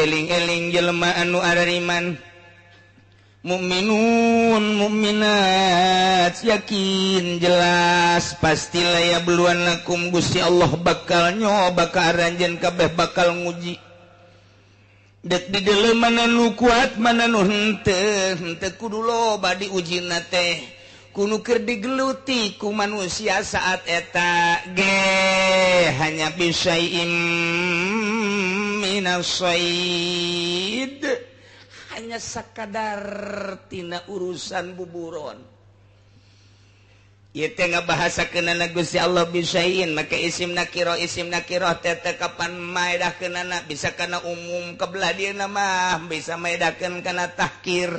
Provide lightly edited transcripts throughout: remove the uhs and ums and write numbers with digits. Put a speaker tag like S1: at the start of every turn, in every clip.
S1: Eling-eling jelema anu arariman, mukminun mukminat, yakin jelas pasti layabluwannakum, Gusti Allah bakal nyoba ka aranjeun kabeh, bakal nguji dek di dalam mana nu kuat, mana nu henteu. Henteu kudu loba diujina teh, kudu keur digeluti ku manusia saat eta ge hanya bisyai'im minas said, hanya sakadar tina urusan buburon. Ieu teh ngabahasakeunana Gusti Allah bisyai'in make isim nakiro. Isim nakiro teh teh kapan maedahkeunana bisa kana umum, kebelah dieuna mah bisa maedakeun kana tahkir,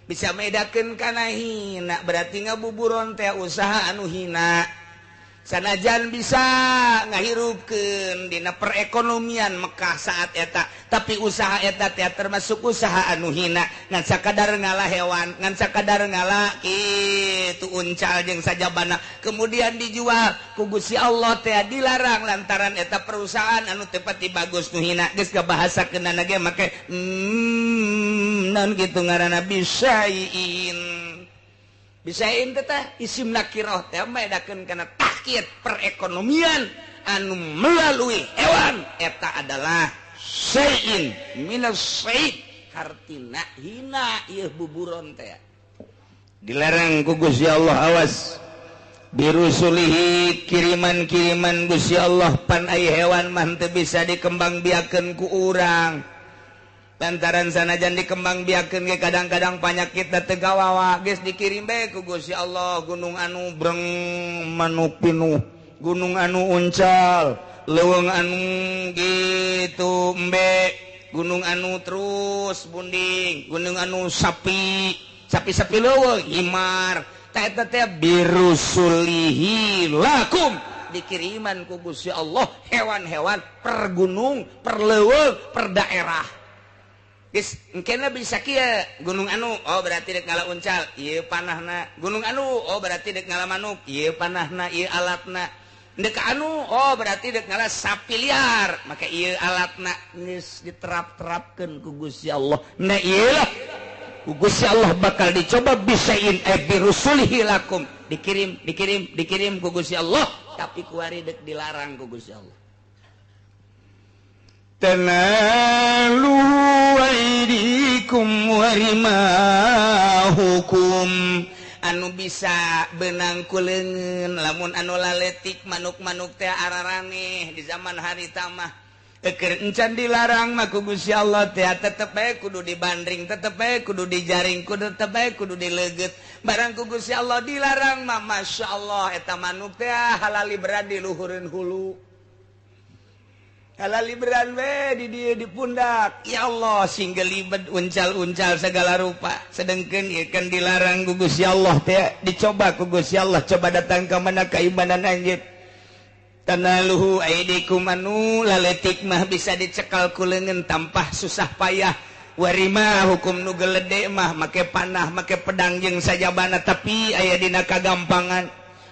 S1: bisa maedakeun kana hina. Berarti ngabuburon teh usaha anu hina, sanajan bisa ngahirupkeun dina perekonomian Mekah saat eta, tapi usaha eta teh termasuk usaha anu hina, ngan sakadar ngala hewan, ngan sakadar ngala kitu uncal jeung sajabana, kemudian dijual. Ku Gusti Allah teh dilarang lantaran eta perusahaan anu teu pati bagus, nu hina. Geus kabahasakeunana ge make naon kitu ngaranna bisain. Bisain teh isim nakiroh teh maedakeun kana tahkir perekonomian anu melalui hewan eta adalah syai'in minas said, hartina hina. Ieu buburon teh dilarang ku Gusti Allah. Awas birusulihi, kiriman-kiriman Gusti Allah. Pan ai hewan mah teu bisa dikembangbiakeun ku urang, lantaran sanajan dikembangbiakeun ge kadang-kadang panyakit teu gawawa. Geus dikirim bae ku Gusti Allah gunung anu breng manuk pinuh, gunung anu uncal, leuweung anu gitu embe, gunung anu terus bunding, gunung anu sapi, sapi-sapi leuweung himar. Ta eta teh birusulihi lakum, dikiriman ku Gusti Allah hewan-hewan per gunung, per leuweung, per daerah. Geus engkena bisa kieu, gunung anu oh berarti dek ngala uncal, ieu panahna. Gunung anu oh berarti dek ngala manuk, ieu panahna, ieu alatna. Dek anu oh berarti dek ngala sapi liar, maka ieu alatna. Geus diterap-terapkeun ku Gusti Allah. Nah, ieu lah ku Gusti Allah bakal dicoba bisain birusulihi lakum, dikirim dikirim dikirim ku Gusti Allah, tapi kuari dek dilarang ku Gusti Allah. Tanalu aidikum warimahukum, anu bisa benang ku leungeun lamun anu laletik manuk-manuk teh araraneh di zaman harita mah. Eker encan dilarang mah ku Gusti Allah teh tetep bae kudu dibandring, tetep bae kudu dijaring, kudu tetep bae kudu dileugeut. Barang ku Gusti Allah dilarang mah, Masya Allah, eta manuk teh halali berat di luhureun hulu, halali beran we di dieu di pundak. Ya Allah, sing gelibet uncal-uncal segala rupa. Sedengkeun ieu kan dilarang ku Gusti Allah teh, dicoba ku Gusti Allah, coba datang ka mana keimanan anjeun. Tanaluhu aidikum, anu laletik mah bisa dicekal ku leungeun tanpa susah payah. Warima hukum, nu gelede mah make panah, make pedang jeung sajabana, tapi aya dina kagampangan.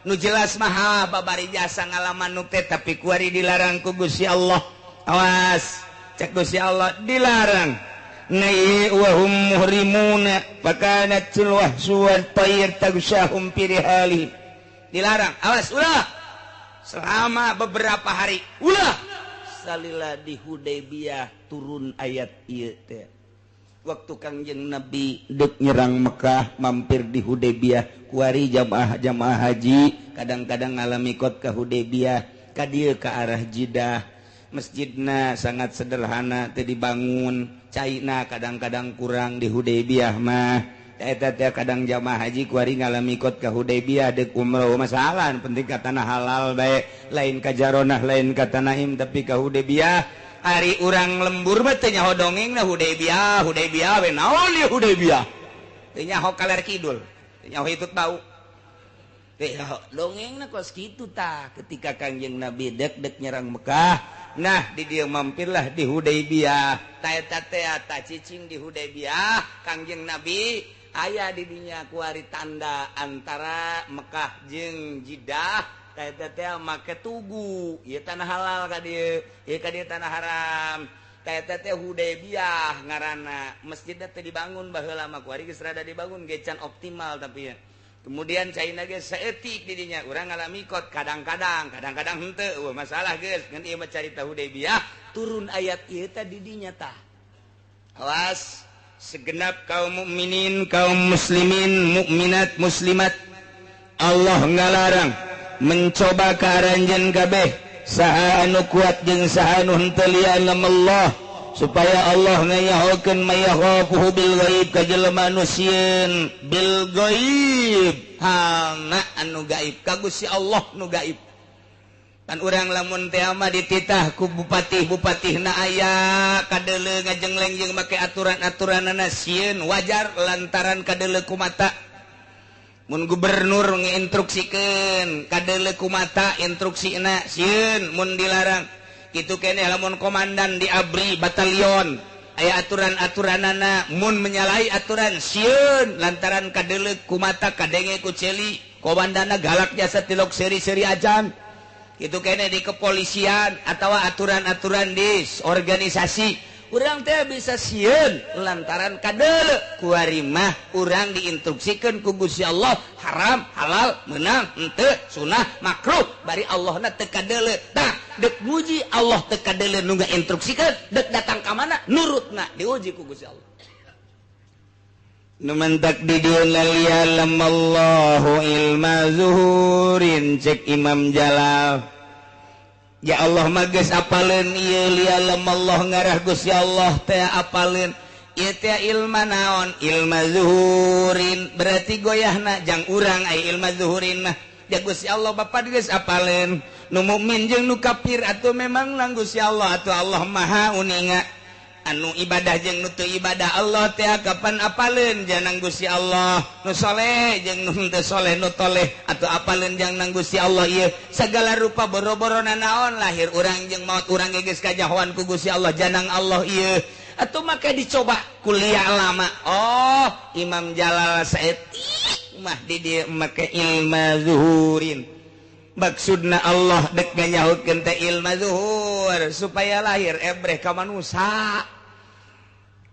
S1: Nu jelas mah babari jasa ngalaman manuk teh, tapi kuari dilarang ku Gusti Allah. Awas, cek Gusti Allah dilarang. Nai wa hum muhrimuna fakanatil wahsu wat tayr tagshahum fi rihali. Dilarang, awas ulah selama beberapa hari ulah. Salila di Hudaybiyah turun ayat ieu teh, waktu Kangjeng Nabi dek nyerang Mekah mampir di Hudaybiyah. Kuari jamaah jamaah haji kadang-kadang ngalami kot ke Hudaybiyah, ka dieu ka arah Jidah. Masjidna sangat sederhana, teu dibangun, caina kadang-kadang kurang di Hudaybiyah mah. Eta teh kadang jamaah haji kuari ngalami kot ka Hudaybiyah dek umroh, masalah penting ka tanah halal bae, lain ka Jaronah, lain ka Tanaim, tapi ka Hudaybiyah. Ari urang lembur mah teu nyaho dongeng na Hudaybiyah. Hudaybiyah we naon ieu Hudaybiyah? Teu nyaho kaler kidul, teu nyaho hitut bau, teu nyaho dongengna kos kitu tah. Ketika Kangjeng Nabi dek dek nyerang Mekah, nah di dieu mampirlah di Hudaybiyah. Ta eta teh ta cicing di Hudaybiyah Kangjeng Nabi, aya di dinya kuari tanda antara Mekah jeung Jeddah. Eta teh make tugu, ieu tanah halal ka dieu, ieu ka dieu tanah haram. Teh teh Hudaybiyah ngaranna. Masjidna teh dibangun baheula mah kuari geus rada dibangun ge can optimal tapi ya. Kemudian caina ge saeutik di dinya urang ngalami kot kadang-kadang, kadang-kadang henteu eueuh masalah geus ngan ieu mah carita Hudaybiyah turun ayat ieu teh di dinya tah. Awas segenap kaum mukminin, kaum muslimin, mukminat, muslimat, Allah ngalarang mencoba ka aranjeun kabeh saha anu kuat jeung saha anu henteu li'alam Allah supaya Allah ngayahokeun mayakhafuhu bil ghaib ka jelema anu sieun bil ghaib halna anu gaib ka Gusti Allah nu gaib. Kan urang lamun teh mah dititah ku bupati-bupatihna aya kadeuleu ngajengleng jeung make aturan-aturanana sieun wajar lantaran kadeuleu ku mata. Mun gubernur nginstruksikeun kadeuleu ku mata instruksina sieun mun dilarang. Kitu keneh lamun komandan di ABRI batalion aya aturan-aturanana mun menyalahi aturan sieun lantaran kadeuleu ku mata kadenge ku celi komandana galak jasa tilok seri-seri ajan. Kitu keneh di kepolisian atawa aturan-aturan di organisasi urang teh bisa sieun lantaran kadeuleu kuari mah urang diinstruksikeun ku Gusti Allah haram halal meunang henteu sunah makruh bari Allahna teu kadeuleu. Tah dek muji Allah teu kadeuleu nu ngainstruksikeun dek datang ka mana nurutna diuji ku Gusti Allah. Nu mentak di dieu liya'lamallahu ilma zuhurin cek Imam Jalal. Ya Allah mah geus apaleun ieu liya'lamallah ngarah Gusti Allah teh apaleun ieu teh ilma naon ilma zuhurin berarti goyahna jang urang ai ilma zuhurin mah ya Gusti Allah bapa geus apaleun nu mukmin jeung nu kafir atuh memang nang Gusti Allah atuh Allah maha uninga anu ibadah jeung nu teu ibadah Allah teh kapan apaleun janang Gusti Allah nu soleh jeung nu teu soleh nu toleh atuh apaleun jang nang Gusti Allah ieu segala rupa boro-boro nanaon lahir urang jeung maot urang ge geus kajahoan ku Gusti Allah janang Allah ieu atuh make dicoba kuliah lama. Oh Imam Jalal saeutik mah di dieu make ilma zuhurin maksudna Allah dek nganyahutkeun teh ilma zuhur supaya lahir ebreh ka manusa.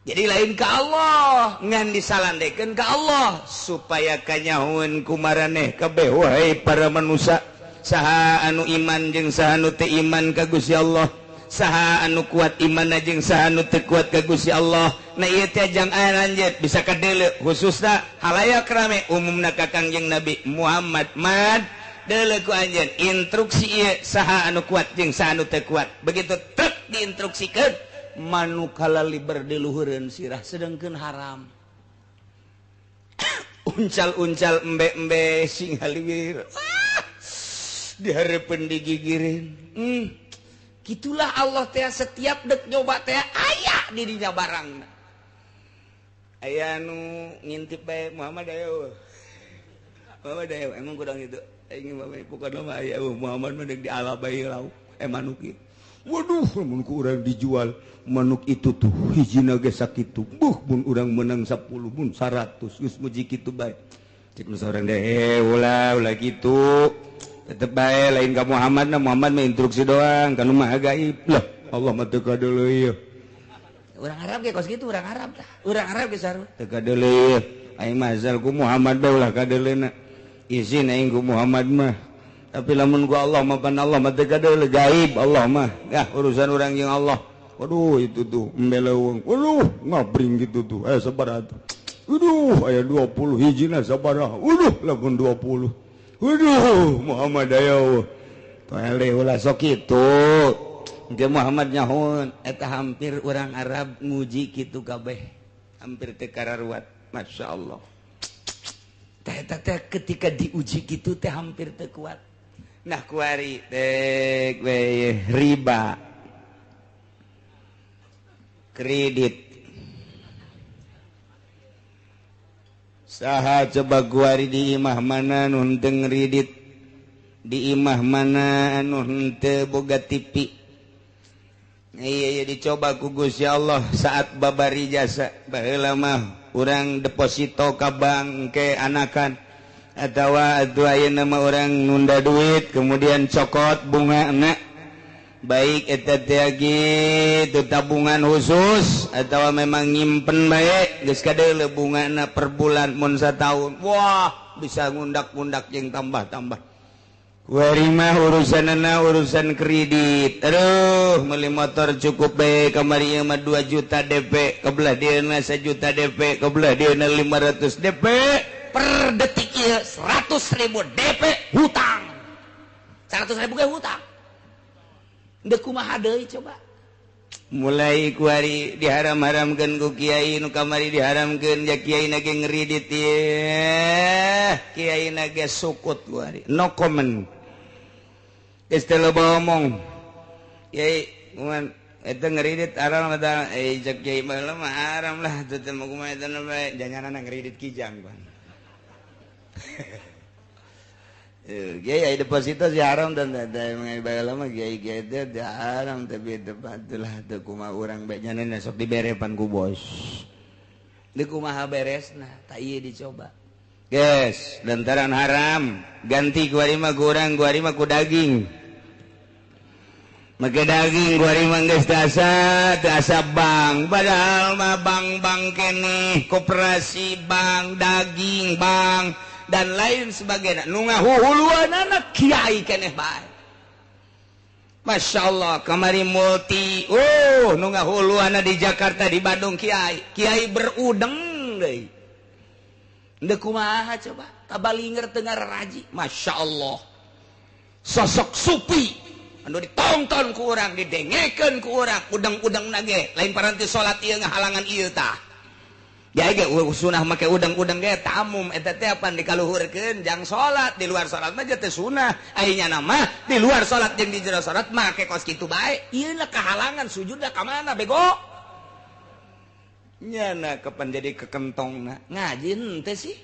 S1: Jadi lain ke Allah ngan disalandekeun ka Allah supaya kanyahoeun kumaraneh kabeh wahai para manusia saha anu iman jeung saha anu teu iman ka Gusti Allah saha anu kuat imanna jeung saha anu teu kuat ka Gusti Allah. Nah ieu teh jang lanjut bisa kadeuleu khususna halayak rame umumna ka Kangjeng Nabi Muhammad mad deuleu ku anjeun instruksi ieu saha anu kuat jeung saha anu teu kuat begitu truk diinstruksikeun manukala liber di luhureun sirah sedengkeun haram uncal-uncal embe-embe sing haliwir dihareupeun digigirin. Gitulah Allah teh setiap dek nyoba teh aya di dinya barangna aya nu ngintip bae Muhammad aya Muhammad aya emang kurang itu aing mah pokona mah aya Muhammad mah deuk diala bae lauk manuk ieu. Waduh mun ku urang dijual manuk itu tuh hijina ge sakitu buh mun urang menang 10 mun 100 geus muji kitu bae cek nu saurang deh ulah ulah kitu tetep bae lain ka Muhammad na Muhammad mah instruksi doang ka nu maha gaib lah Allah mah teu kadeuleu ieu urang Arab ge kos kitu urang Arab tah urang Arab ge sarua teu kadeuleu aing mah asal ku Muhammad bae ulah kadeuleuna izin aing ku Muhammad mah tapi lamun ku Allah mah pan Allah mah teu kadeuleu gaib Allah mah dah urusan urang jeung Allah. Waduh itu tuh embe leuweung waduh ngabring gitu tuh aya sabaraha tuh waduh aya 20 hijina sabaraha waduh lamun 20 waduh Muhammad aya toele ulah sok kitu engke Muhammad nyahoeun eta hampir urang Arab nguji kitu kabeh hampir teu kararuat masyaallah teh eta teh ketika diuji kitu teh hampir teu kuat. Nah kuari dek we riba kredit saha coba kuari di imah mana nu henteu ngredit di imah mana anu henteu boga TV. Iya dicoba ku Gusti Allah saat babari jasa baheula mah urang deposito ka bank ke anakan atawa atuh ayeuna mah urang nunda duit kemudian cokot bunga na Baik eta teh gitu tabungan khusus atau memang nyimpen baik geus kadeuleu bungana per bulan mun satahun. Wah, bisa ngundak-ngundak jeung tambah-tambah. Kuari mah urusanana urusan kredit. Aduh, meuli motor cukup bae kamari ieu mah 2 juta DP, kebelah dieuna 1 juta DP, kebelah dieuna 500 DP.
S2: Per detik ieu 100.000 DP hutang. 100.000 ge hutang. Deuk kumaha deui coba?
S1: Mulai kuari diharam-haramkeun ku kiai nu kamari diharamkeun ja kiai na ge ngridit ye. Kiai na ge sukut kuari. No comment. Geus teu loba omong. Kiai kuman eta ngridit haram eta cek kiai baheula mah haram lah teu teh mah kumaha eta bae janganana ngridit kijang pan. Kiai deposito sih haram dan baheula mah kiai kiai teh haram tapi itulah teu kumaha urang bae nyanana sok diberepan ku bos. Deui kumaha beresna tah ieu dicoba. Guys, lantaran haram ganti ku ari mah ku urang ku ari mah ku daging. Make daging ku ari mah geus teu asa bank, padahal mah bank-bank keneh, koperasi bank, daging bank dan lain sebagainya. Nu ngahuhuluanana kiai keneh bae. Masya Allah, kamari multi, nu ngahuluanana di Jakarta, di Bandung kiai, kiai berudeng deui. Deuk kumaha coba? Tabalinger teu ngaraji. Masya Allah. Sosok supi anu ditonton ku urang, didengekeun ku urang, udang-udang nage, lain paranti salat ieu ngahalangan ieu tah. Ya ge sunah make udang-udang ge tamum eta teh apan dikaluhurkeun jang salat, di luar salat mah teh sunah. Ai nyana mah di luar salat jeung di jero salat make kos kitu bae. Ieu lah kahalangan sujudna ka mana bego? Nyana kapan jadi kekentongna ngaji henteu sih.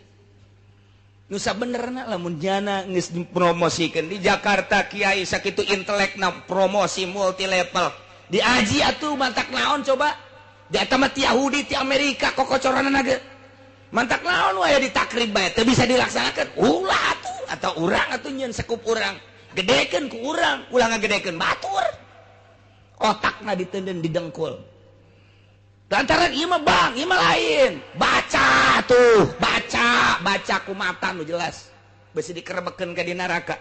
S1: Nu sabenerna lamun nyana geus dipromosikeun di Jakarta kiai sakitu intelekna promosi multi level. Diaji atuh mantak naon coba? Di eta mah ti Yahudi ti Amerika kokocoranna ge. Mantak naon wae ditakrib bae teu bisa dilaksanakeun. Ulah atuh atau urang atuh nyeun sekup urang. Gedekeun ku urang, ulah ngagedekeun batur. Otakna diteunden didengkul. Lantaran ieu mah bang, ieu mah lain. Baca tuh, baca, baca ku mata nu jelas. Besi dikerebekeun ka di neraka.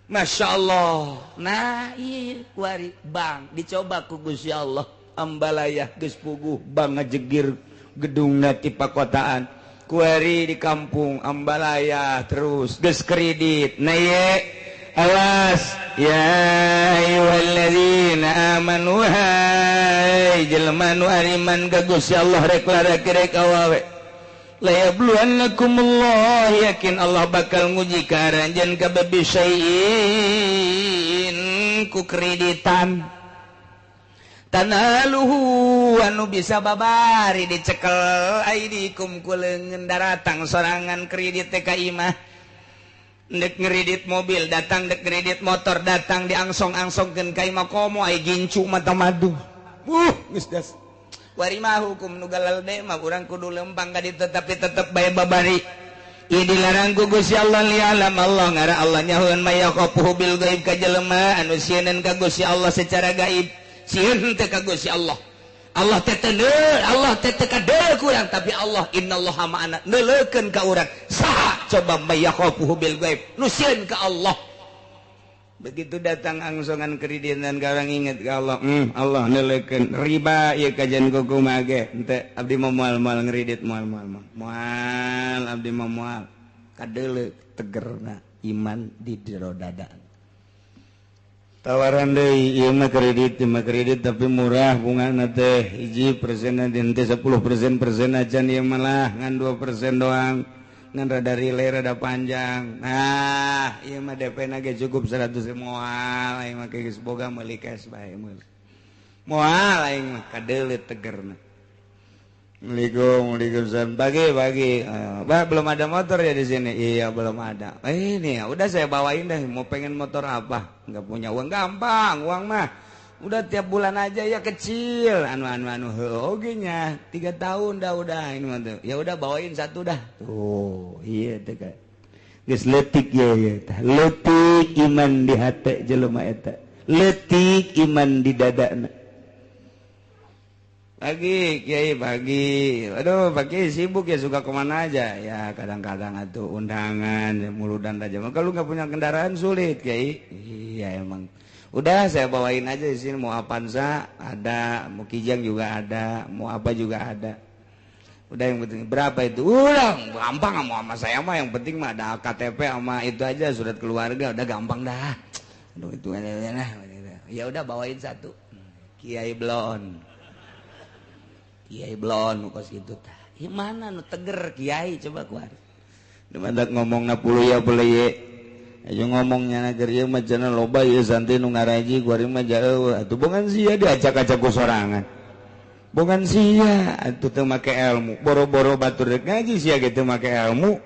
S1: Masya Allah. Nah, ieu kuari bang dicoba ku Gusti Allah. Ambalayah geus puguh bang ngajegir gedungna ti pakotaan. Kuari di kampung Ambalayah terus geus kredit. Nah ieu awas ya ayyuhalladzina amanu hai jelema nu ariman ka Gusti Allah rek larek rek awawe la yabluwannakumullah yakin Allah bakal nguji ka aranjeun kabeh bisyai'in ku kreditan tanaluhu anu bisa babari dicekel aidikum ku leungeun daratang sorangan kredit teh ka imah. Dek ngeridit mobil datang, dek ngeridit motor datang, diangsong-angsongkeun ka imah komo ai gincu mata madu. Geus das. Wari mah hukum nu galelde mah urang kudu lempang ka ditu tapi tetep bae babari. Ieu dilarang ku Gusti Allah lialam Allah ngara Allah nyahueun mayaqafuhu bil gaib ka jelema anu sieun ka Gusti Allah secara gaib. Sieun teh ka Gusti Allah. Allah teh teu Allah teh teu kadeuleu ku urang tapi Allah innallaha ma'ana neuleukeun ka urang. Saha coba mayakhafuhu bil gaib nu sieun ka Allah. Begitu datang angsongan kreditan ka urang inget ka Allah, Allah neuleukeun riba ieu kajian ku kumaha ge henteu abdi mah moal-moal ngredit moal-moal moal abdi mah moal kadeuleu tegerna iman di jero dada. Tawaran deui ieu mah kredit, ieu mah kredit tapi murah bungana teh 1% teh 10% persen acan ieu malah ngan 2% doang ngan rada relay rada panjang. Nah ieu mah DP na ge cukup 100 moal aing mah geus boga meuli cash bae meuli moal aing mah kadeuleu tegerna. Assalamualaikum, waalaikumsalam. Pagi, pagi. Bah, belum ada motor ya di sini? Iya, belum ada. Ini ya, udah saya bawain deh. Mau pengen motor apa? Nggak punya uang, gampang, uang mah. Udah tiap bulan aja ya kecil. Anu anu anu, oke nya. 3 tahun dah udah ini mah tuh. Ya udah bawain satu dah. Tuh, iya teh kan. Geus leutik ya ya tah. Leutik iman di hate jelema eta. Leutik iman di dadana. Pagi kiai pagi, aduh pagi sibuk ya, suka kemana aja ya, kadang-kadang atuh undangan muludan aja. Kalau nggak punya kendaraan sulit kiai. Iya emang. Udah saya bawain aja di sini, mau Avanza ada, mau Kijang juga ada, mau apa juga ada. Udah yang penting berapa itu? Udah gampang, mau sama saya mah yang penting mah ada KTP sama itu aja, surat keluarga udah gampang dah. Aduh itu nah, ya udah bawain satu. Kiai Blon. Kiai Blon kos gitu tah. Ieu mana nu teger kiai coba kuar. Demandak ngomongna puluh ya boleh ye. Ayo ngomongnya nager ieu mah cenah loba ieu santri nu ngaraji kuari mah jauh. Atuh bongan sia diacak-acak ku sorangan. Bongan sia atuh teu make ilmu. Boro-boro batur rek ngaji sia ge teu make ilmu.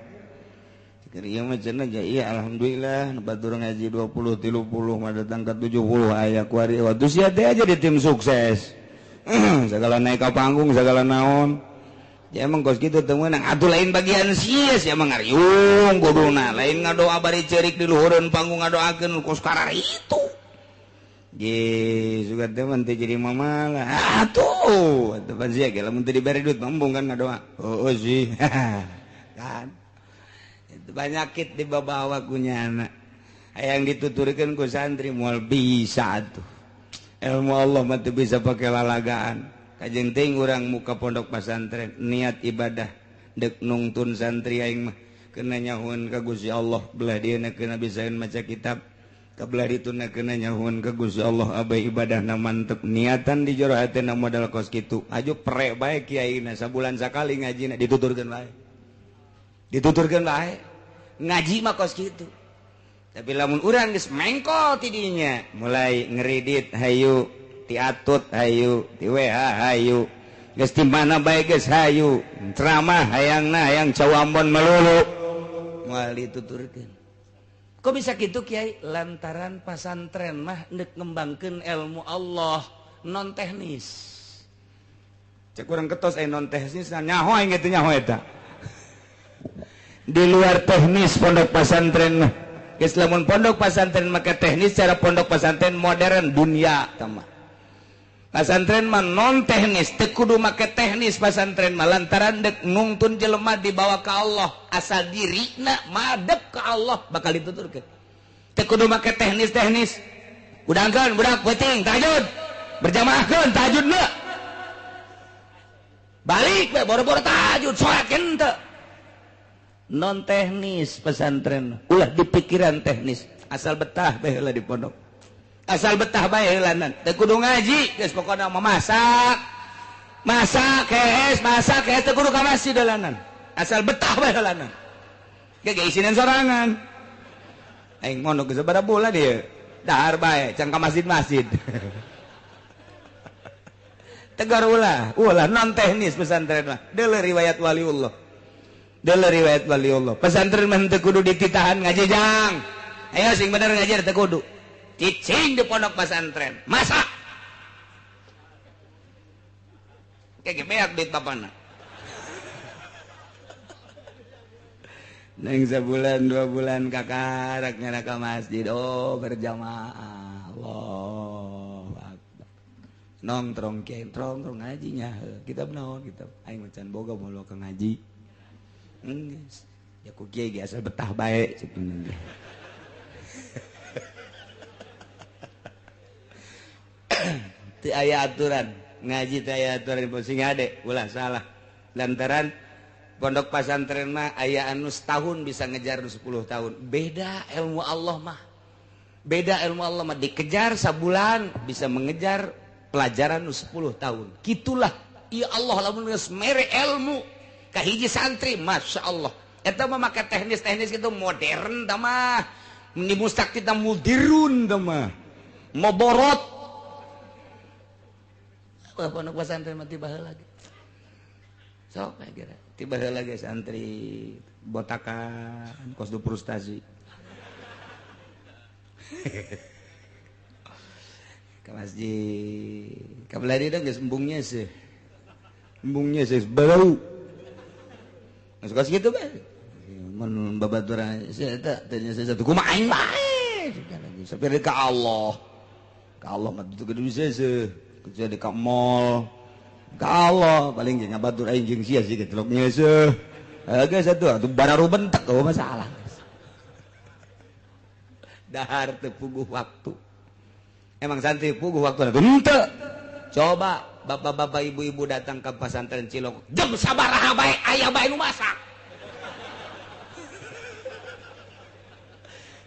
S1: Keur ieu mah cenah ja iya alhamdulillah nu batur ngaji 20 30 mah datang ka 70 aya kuari. Atuh sia teh aja di tim sukses. Segala naik ke panggung segala naon ya emang kos gitu teu meunang atuh lain bagian sia sia mah ngariung kuduna lain ngadoa bari ceurik di luhureun panggung ngadoakeun kos karar itu ge sugan teh mun teu jadi mamalah atuh atuh pan sia ge lamun teu dibere duit mah kan ngadoa heueuh sih kan itu banyakit dibawa ku nyana hayang dituturkeun ku santri moal bisa atuh. Ilmu Allah mah teu bisa pakai lalagaan. Kajeun teuing urang muka pondok pesantren niat ibadah deuk nungtun santri aing mah kena nyahueun ka Gusti Allah belah dieuna kena bisaeun maca kitab ka belah dituna kena nyahueun ka Gusti Allah abai ibadahna mantep niatan di jero hatena modal kos kitu aju pre bae kiaina sabulan sakali ngajina dituturkeun bae dituturkeun bae ngaji mah kos kitu. Tapi lamun urang geus mengkol tidinya mulai ngeridit hayu tiatut hayu ti WA hayu geus di mana bae geus hayu ceramah hayangna hayang cawambon melulu moal dituturkeun. Kok bisa kitu kiai? Lantaran pasantren mah deuk ngembangkeun ilmu Allah non teknis. Cek urang ketos aya non teknis nyaho aing teh nyaho eta. Di luar teknis pondok pesantren mah. Geus lamun pondok pesantren maka teknis cara pondok pesantren modern dunia tama. Pesantren mah non teknis, teu kudu make teknis pesantren mah lantaran deuk nungtun jelema dibawa ka Allah, asal dirina madep ka Allah bakal dituturkeun. Teu kudu make teknis-teknis. Udangkeun budak peuting tahajud. Berjamaahkeun tahajudna. Balik we boro-boro tahajud salat henteu. Non teknis pesantren ulah dipikiran teknis asal betah bae heula di pondok asal betah bae heulanan teu kudu ngaji geus pokona mah masak masak kees teu kudu ka masjid heulanan asal betah bae heulanan ge ge isinan sorangan aing mondok geus sabaraha bulan ieu dahar bae can ka masjid-masjid tegar ulah ulah non teknis pesantren mah deuleu riwayat waliullah. Deuleu riwayat waliullah. Pesantren mah teu kudu dititahan ngaji jang. Ayo sing bener ngaji teu kudu. Cicing di pondok pesantren. Masak. Kayak beak duit bapana. Neng sebulan 2 bulan kakarak nyana ka masjid. Oh berjamaah. Allahu akbar. Nongtrong kiai nongtrong ngajinya. Kitab naon kitab. Aing macan boga moal ka ngaji. Enggeus. Ya ku kiai ge asal betah bae cek ge. Teu aya aturan, ngaji teu aya aturan sing hade ulah salah. Lantaran pondok pasantren mah aya anu setahun bisa ngejar 10 tahun. Beda ilmu Allah mah. Beda ilmu Allah mah dikejar sabulan bisa mengejar pelajaran 10 tahun. Kitulah ya Allah lamun geus mere ilmu kahiji santri Masya Allah eta mah make teknis-teknis gitu modern tah mah ni mustak kita mudirun tah mah moborot wah pondok pesantren mah tiba heula ge sok kira tiba heula ge santri botakan kos du frustasi ka masjid ka belah dieu geus embungnya sih bau suka segitu kan mun babaturan saya tanya saya satu kumaha aing bae seperti ka Allah Ka Allah mah teu kudu seuseuh, kecuali ka mall. Ka Allah paling ge ngabatur aing jeung sia sih geus nyeuseuh. Geus atuh atuh bararu bentek eueuh masalah. Dahar teu puguh waktu. Emang santri puguh waktu henteu. Coba bapak-bapak ibu-ibu datang ke pesantren Cilok jam sabaraha bae aya bae nu masak.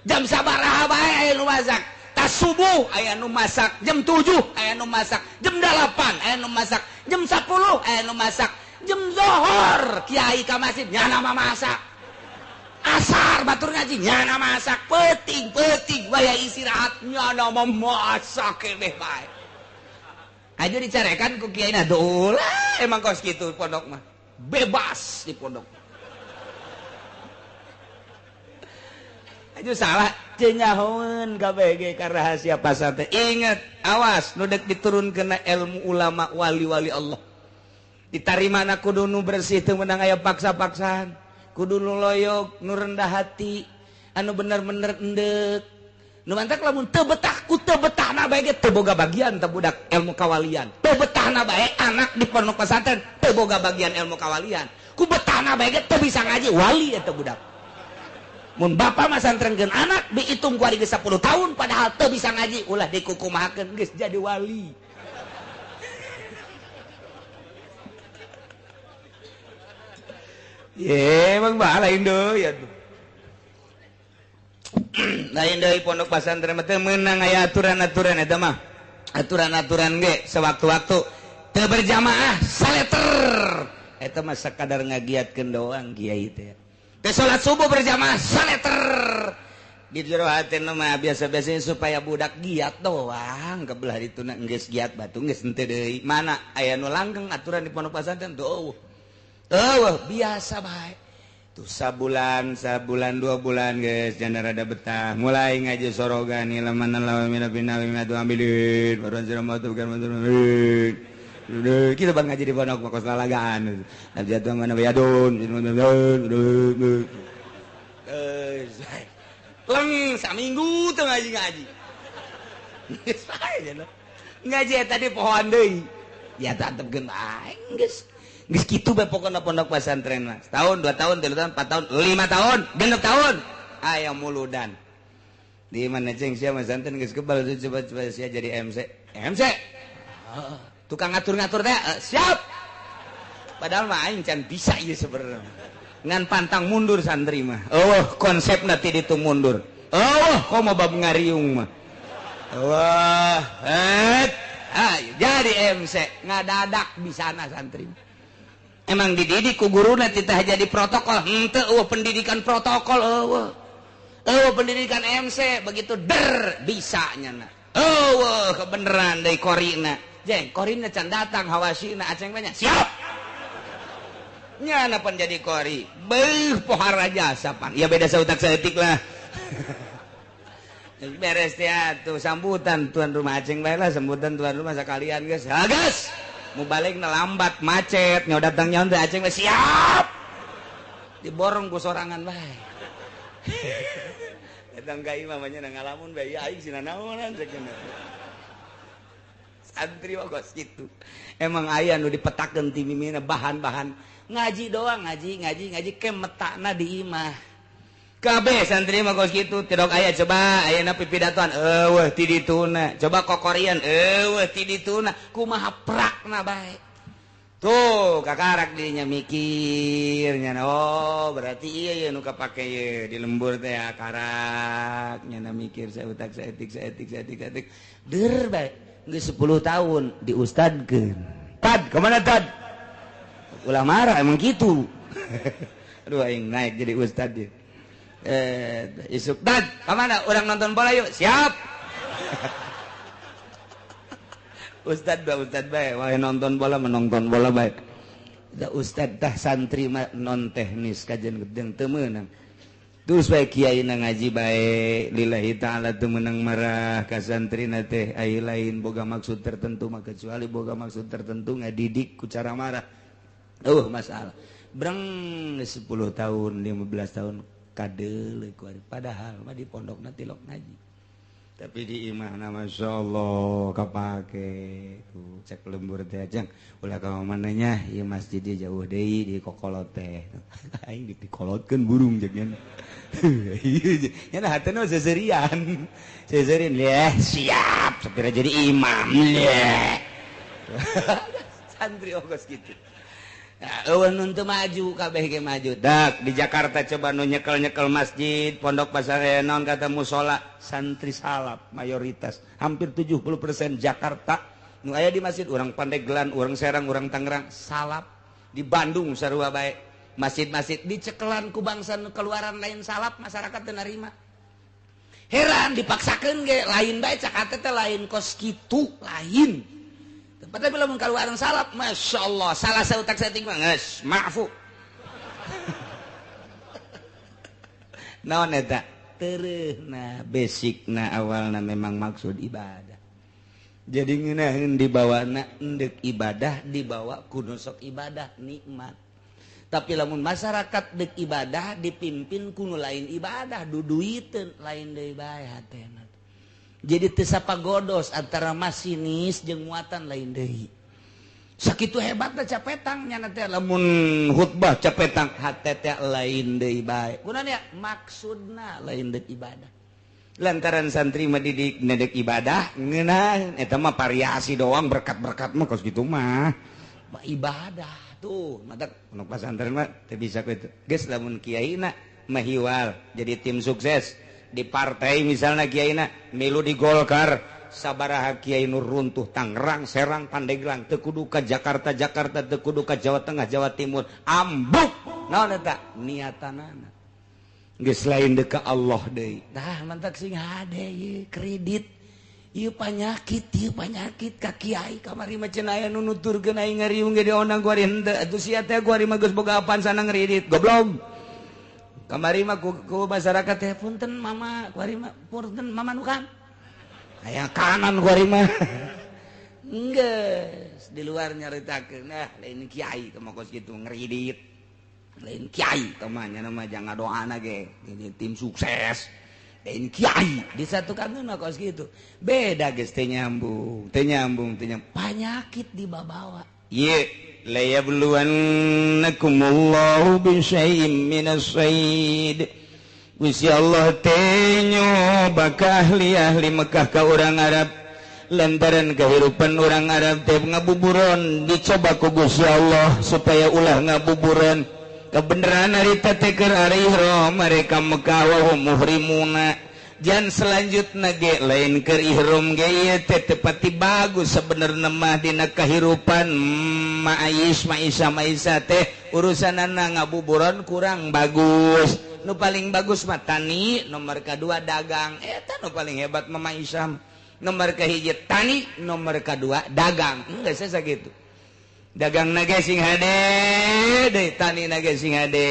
S1: Jam sabaraha bae aya nu masak. Tas subuh aya nu masak, jam 7 aya nu masak, jam 8 aya nu masak, jam 10 aya nu masak, jam zohor kiai ka masjid nyana masak. Asar batur ngaji nyana masak, peuting-peuting waya istirahat nyana masak keneh bae. Aja dicarekan ku kiai na dolah emang kos kitu pondok mah. Bebas di pondok. Aja salah cenyahoeun KBG ka rahasia pasantren. Ingat, awas nu dek diturunkeun ilmu ulama wali-wali Allah. Ditarimana kudu nu bersih teu meunang aya paksa-paksaan. Kudu nu loyok, nu rendah hati, anu bener-bener endek. Nu mantak lamun teu betah ku teu betahna bae ge teu boga bagian teu budak ilmu kawalian. Teu betahna bae anak di pondok pesantren teu boga bagian ilmu kawalian. Ku betahna bae ge teu bisa ngaji wali eta budak. Mun bapa masantrenkeun anak diitung ku ari geus 10 tahun padahal teu bisa ngaji ulah dikukumahakeun geus jadi wali. Ye, emang bah lain deui atuh. Lain deui pondok pesantren mah teu meunang aya aturan-aturan eta mah. Aturan-aturan ge sewaktu-waktu teu berjamaah saleter. Eta mah sakadar ngagiatkeun doang kiai teh. Teu salat subuh berjamaah saleter. Di jero hatena mah biasa-biasanya supaya budak giat doang kebelah dituna geus giat batu geus henteu deui. Mana aya nu langgeng aturan di pondok pesantren tuh. Oh, biasa baik. Tuh sabulan, 2 bulan guys, jangan rada betah. Mulai ngaji sorogan ni laman lawan mina bina mina tu ambilin, baruan siram batu bukan batu. Kita bang ngaji di pondok makos lalagaan. Nabi jatuh mana bayadun, leng saminggu tuh ngaji. Ngaji tadi pohon deui. Ya tetep aing geus. Geus kitu bae pokona pondok pesantren mah. Setahun, 2 tahun, 3 tahun, 4 tahun, 5 tahun, 6 tahun. Aya muludan. Di mana ceng sia pesantren geus kebal coba-coba sia jadi MC. MC. Tukang ngatur-ngatur teh siap. Padahal mah aing can bisa ieu sebenarnya. Ngan pantang mundur santri mah. Eueuh konsepna ti ditu mundur. Eueuh komo bab ngariung mah. Wah, ayo jadi MC ngadadak bisana santri. Emang dididik ku guruna titah jadi protokol henteu eueuh pendidikan protokol eueuh. Eueuh pendidikan MC begitu der bisa nyana. Eueuh kebeneran deui korina. Jeng korina can datang hawasina aceng banyak. Siap. Nyana pan jadi kori. Beuh pohara jasa pan. Ya beda sautak saeutik lah. Beres teh atuh sambutan tuan rumah aceng bae lah sambutan tuan rumah sakalian geus. Ha geus. Mau balik lambat macet nyawa datang nyawa teh aceng siap diborong ku sorangan bae datang ka imah mah nya ngalamun bae aing sina naonan cek santri mah kos kitu emang aya nu dipetakeun ti mimina bahan-bahan ngaji doang ngaji ke metakna di imah kabeh santri mah kos kitu tidok aya coba ayeuna pipidatoan eueuh ti dituna coba kokorian eueuh ti dituna kumaha prakna bae tuh kakarak dinya mikir nya oh berarti ieu ye nu kapake ye di lembur teh karak nya mikir sautak saeutik saeutik deur bae geus 10 tahun diustadkeun tad kemana tad ulah marah emang kitu aduh aing naik jadi ustad ieu. Isuk dad kemana orang nonton bola yuk siap ustad dua ustad baik wah nonton bola menonton bola baik da ustad tah santri mah non teknis kajian gedeng teu meunang terus bae kiai na ngaji bae lillahi taala teu meunang marah ka santrina teh ai lain boga maksud tertentu mah kecuali boga maksud tertentu ngadidik ku cara marah masalah breng 10 tahun 15 tahun kadeuleuh ku ari padahal mah di pondokna tilok ngaji. Tapi di imahna Masya Allah kapake tuh cek lembur teh ajang ulah ka mana nya ieu masjid jauh deui di kokolot teh aing dikolotkeun burung jeung nya nya hatena seserian seserian leh siap sapira jadi imam leh santri ogos kitu. Eueuh nu teu maju kabeh ge maju. Dak di Jakarta coba nu nyekel-nyekel masjid, pondok pesantren naon kata musola, santri salaf mayoritas hampir 70% Jakarta nu aya di masjid urang Pandeglang, urang Serang, urang Tangerang salaf. Di Bandung sarua bae. Masjid-masjid dicekelan ku bangsa nu keluaran lain salaf masyarakat teu narima. Heran dipaksakeun ge lain bae cak hate teh lain kos kitu lain. Tapi lamun kaluaran salaf, Masya Allah, salah sautak saeutik mah geus maafu. Naon eta? Tereuhna basicna awalna memang maksud ibadah. Jadi ngeunaheun dibawana endek ibadah dibawa ku nu sok ibadah nikmat. Tapi lamun masyarakat dek ibadah dipimpin ku nu lain ibadah duduiteun lain deui bae hatena. Jadi teu sapagodos antara masinis jeung muatan lain deui. Sakitu hebatna capetang nyana teh lamun khutbah capetang hate teh lain deui bae. Kunaon ya? Maksudna lain deuk ibadah. Lantaran santri mah didik nedek ibadah ngeunah eta mah variasi doang berkat-berkat mah kos kitu mah. Ibadah tuh matak pondok pesantren mah teu bisa kitu. Geus lamun kiaina mahiwal jadi tim sukses di partai misalnya kiaina milu di Golkar sabaraha kiai nu runtuh Tangerang Serang Pandeglang teu kudu ka Jakarta Jakarta teu kudu ka Jawa Tengah Jawa Timur ambuk naon eta niatanana geus lain deuk ka Allah deui tah mantak sing hade ieu kredit ieu penyakit ka kiai kamari mah cenah aya nu nuturkeun aing ngariung ge diondang ku ari henteu atuh sia teh ku ari mah geus boga apaan sana ngredit goblok. Kamari mah ku masyarakat teh punten mama kuari mah punten mama nu kan aya kanan kuari mah geus di luar nyaritakeun nah lain kiai teh mah kos kitu ngridit lain kiai teh mah nya mah jangan doana ge jadi tim sukses lain kiai disatukan mah kos kitu beda geus teh nyambung teh nyambung teh nyambung panyakit dibabawa ieu layabluwannakumullahu bisyai'im minas sayd. Gusti Allah teh nyoba ka ahli-ahli Mekah ka urang Arab lantaran kehidupan urang Arab teh ngabuburon dicoba ku Gusti Allah supaya ulah ngabuburon kebenaran harita teh keur ari ihram mereka Mekah wa hum muhrimuna. Jan selanjutna ge lain keur ihram ge ieu teh teu pati bagus sebenarna mah dina kahirupan maais maisa maisa teh urusanana ngabuburon kurang bagus. Nu paling bagus mah tani, nomor kadua dagang. Eta nu paling hebat mah maisa. Nomor kahiji tani, nomor kadua dagang. Geus sakitu. Dagang na ge sing hade deui, tani na ge sing hade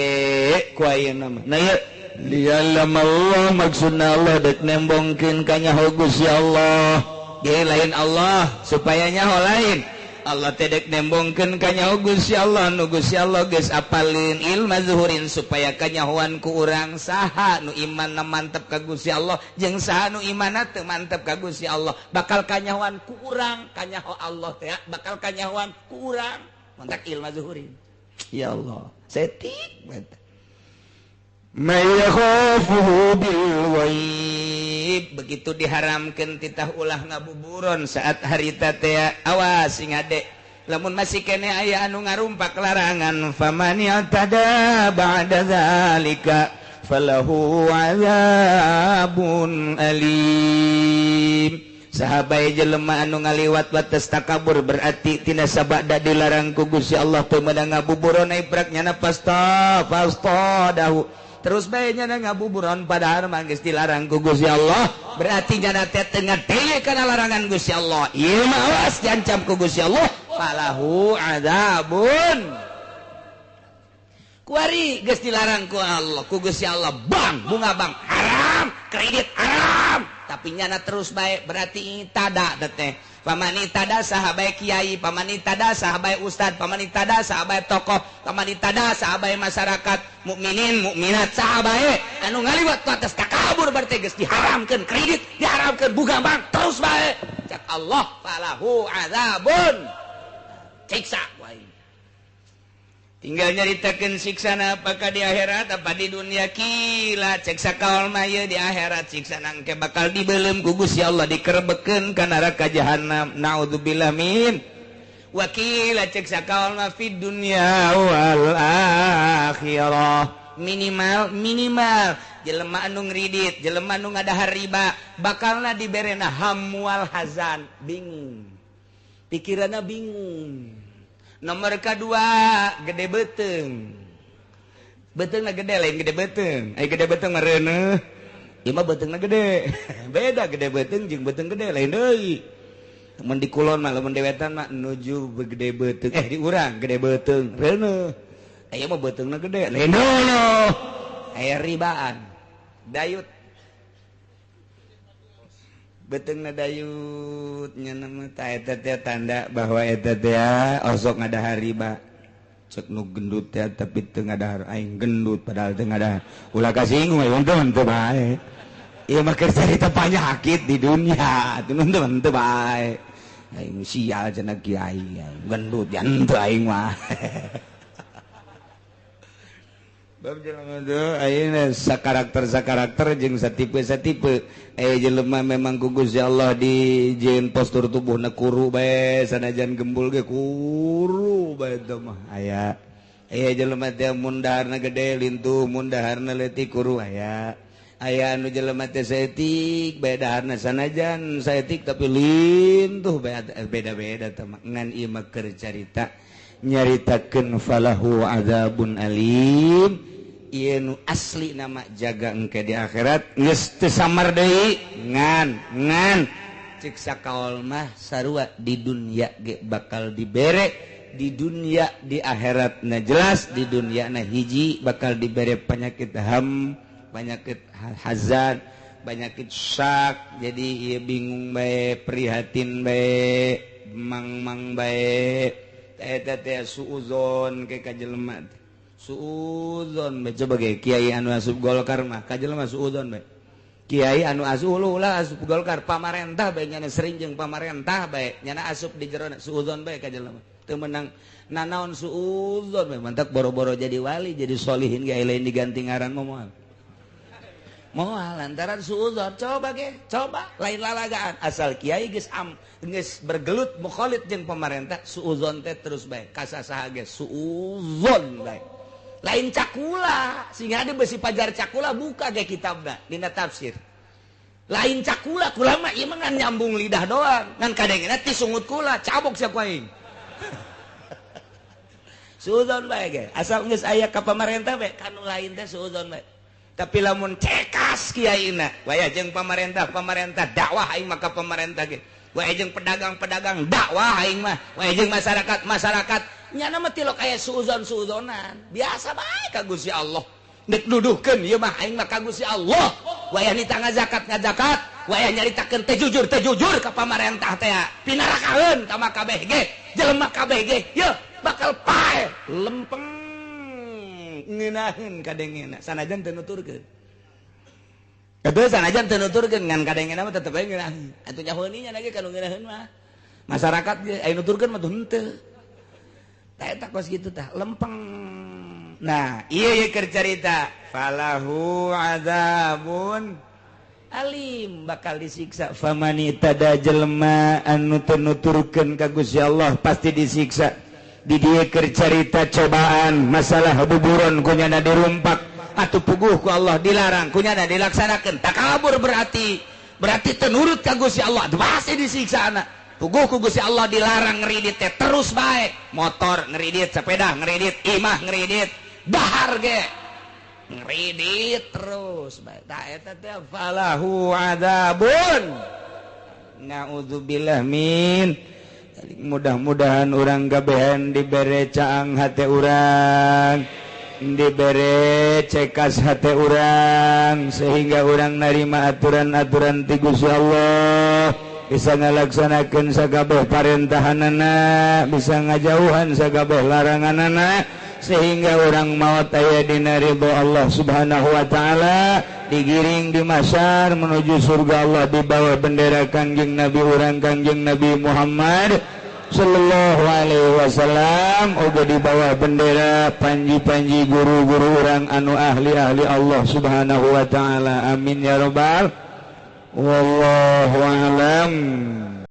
S1: ku ayeuna mah. Nah ieu lialam Allah maksudna Allah dek nembongkeun ka nyaho Gusti Allah ge lain Allah supaya nyaho lain Allah teh dek nembongkeun ka nyaho Gusti Allah nu Gusti Allah geus apalin ilma zuhurin supaya kanyahoan ku urang saha nu imanna mantep ka Gusti Allah jeung saha nu imanna teu mantep ka Gusti Allah bakal kanyahoan ku urang kanyaho Allah teh bakal kanyahoan ku urang mantak ilma zuhurin ya Allah setik mantep Mayakhafuhu bil ghaib begitu diharamkeun titah ulah ngabuburon saat harita teh awas sing hade lamun masih kene aya anu ngarumpak larangan faman yatada ba'da zalika falahu azabun alim. Sahabai jelema anu ngaliwat wates takabur berarti tina sabada dilarang ku Gusti Allah teu meunang ngabuburon iprak nyana pasta pasta dahu terus bae nyana ngabuburon padahal mah geus dilarang ku Gusti Allah berarti nyana teh teu ngadenge kana larangan Gusti Allah ieu mah awas diancam ku Gusti Allah falahu adzabun kuari geus dilarang ku Allah ku Gusti Allah bang bunga bang haram kredit haram tapi nyana terus bae berarti tada teh pamani tada saha bae kiai pamani tada saha bae ustad pamani tada saha bae tokoh pamani tada saha bae masyarakat mukminin mukminat saha bae anu ngaliwat ku atas takabur
S2: Takabur berarti geus diharamkeun kredit, diharamkeun bunga bank terus bae. Cak Allah falahu azabun. Siksa ku aing. Tinggal nyaritakeun siksana apakah di akhirat apa di dunia kila cek sakaol mah ieu di akhirat siksana engke bakal dibeuleum ku Gusti Allah dikerebekeun ka neraka jahanam. Naudzubillah min. Wakila cek sakaol mah fid dunya wal akhirah. Minimal minimal jelema anu ngridit, jelema anu ngadahar riba bakalna diberena hamwal hazan, bingung. Pikiranna bingung. Nomor kedua gede beuteung. Beuteungna gede lain gede beuteung. Ai gede beuteung mah reuneuh. Ieu mah beuteungna gede. Beda gede beuteung jeung beuteung gede lain deui. Mun di kulon mah lamun dewetan mah nuju gede beuteung. Di urang gede beuteung reuneuh. Aya mah beuteungna gede lain deui. Aya ribaan. Dayut. Beuteungna dayut nya nama ta eta teh tanda bahwa eta teh osok ngadahar riba. Cek nu gendut teh tapi teu ngadahar, aing gendut padahal teu ngadahar. Ulah kasinggung we teu bae. Ieu mah keur carita panyakit di dunia, teu teu bae. Aing sial cenah kiai, gendut ya henteu aing mah. Bab jelema teh ayeuna sakarakter-sakarakter jeung satipe-satipe. Jelema memang ku Gusti Allah dijieun postur tubuhna kuru bae sanajan gembul ge kuru bae teh mah aya. Jelema teh mun daharna gede lintuh, mun daharna leutik kuru aya. Aya anu jelema teh saeutik bae daharna sanajan saeutik tapi lintuh bae, beda-beda teh mah. Ngan ieu mah keur carita nyaritakeun falahu azabun alim. Ieu nu asli nama jaga engke di akhirat geus teu samar deui ngan ngan cek sakaol mah sarua di dunia ge bakal dibere, di dunia di akhirat na jelas di dunia na hiji bakal dibere penyakit ham, penyakit hazan, penyakit syak. Jadi ieu bingung bae, prihatin bae, mang-mang bae. Eta teh suuzon ke ka jelema. Suuzon bae coba ge kiai anu asup Golkar mah ka jelema suuzon bae. Kiai anu asup ulah asup Golkar pamarentah bae nyana sering jeung pamarentah bae nyana asup di jero suuzon bae ka jelema. Teu meunang nanaon suuzon bae mantak boro-boro jadi wali jadi solihin ge lain diganti ngaran mah moal. Moal lantaran suuzon coba ge coba lain lalagaan asal kiai geus geus bergelut mukhalid jeung pamarentah suuzon teh terus bae kasasaha ge suuzon bae. Lain cakula sehingga ada besi pajar cakula buka ge kitabna dina tafsir. Lain cakula kula mah ieu mah ngan nyambung lidah doang ngan kadengena ti sungut kula cabok sia ku aing. Suuzon bae ge asal geus aya ka pamarentah bae kanu lain teh suuzon bae. Tapi lamun cekas kiaina waya jeung pamarentah pamarentah dakwah aing mah ka pamarentah ge. Waya jeung pedagang-pedagang dakwah aing mah, waya jeung masyarakat masyarakat nyana mah tilok aya suuzon-suuzonan. Biasa bae ka Gusti Allah. Deuk duduhkeun ieu mah aing mah ka Gusti Allah. Waya nita ngazakat ngazakat, waya nyaritakeun teh jujur ka pamarentah teh. Pinarakaeun ka mah kabeh ge, jelema kabeh ge, yeuh bakal paeh lempeng ngeunaheun kadengena sanajan teu nuturkeun. Atuh sanajan teu nuturkeun ngan kadengena mah tetep bae ngeunaheun. Atuh nyahoeun nya lagi kanu ngeunaheun mah. Masyarakat ge aya nuturkeun mah henteu. Tah eta kos kitu tah lempeng. Nah, ieu ye keur carita falahu azabun alim bakal disiksa. Famani tada jelema anu teu nuturkeun ka Gusti Allah pasti disiksa. Di dieu keur carita cobaan masalah buburon kunyana dirumpak atuh puguh ku Allah dilarang kunyana dilaksanakeun takabur berarti teu nurut ka Gusti Allah pasti disiksa anak. Puguh ku Gusti Allah dilarang ngeridit teh terus bae motor ngeridit, sepeda ngeridit, imah ngeridit, dahar ge ngeridit terus bae. Tah eta teh falahu adzabun. Naudzubillah min. Mudah-mudahan urang gabehan dibere caang hate urang, dibere cekas hate urang sehingga urang narima aturan-aturan ti Gusti Allah, bisa ngalaksanakeun sakabeh parentahanana, bisa ngajauhan sakabeh laranganana, sehingga orang maut aya dina ridho Allah Subhanahu wa taala, digiring di mahsyar menuju surga Allah di bawah bendera Kangjeng Nabi urang Kangjeng Nabi Muhammad sallallahu alaihi wasallam, oge di bawah bendera panji-panji guru-guru urang anu ahli-ahli Allah Subhanahu wa taala. Amin ya rabbal. Wallahu a'lam.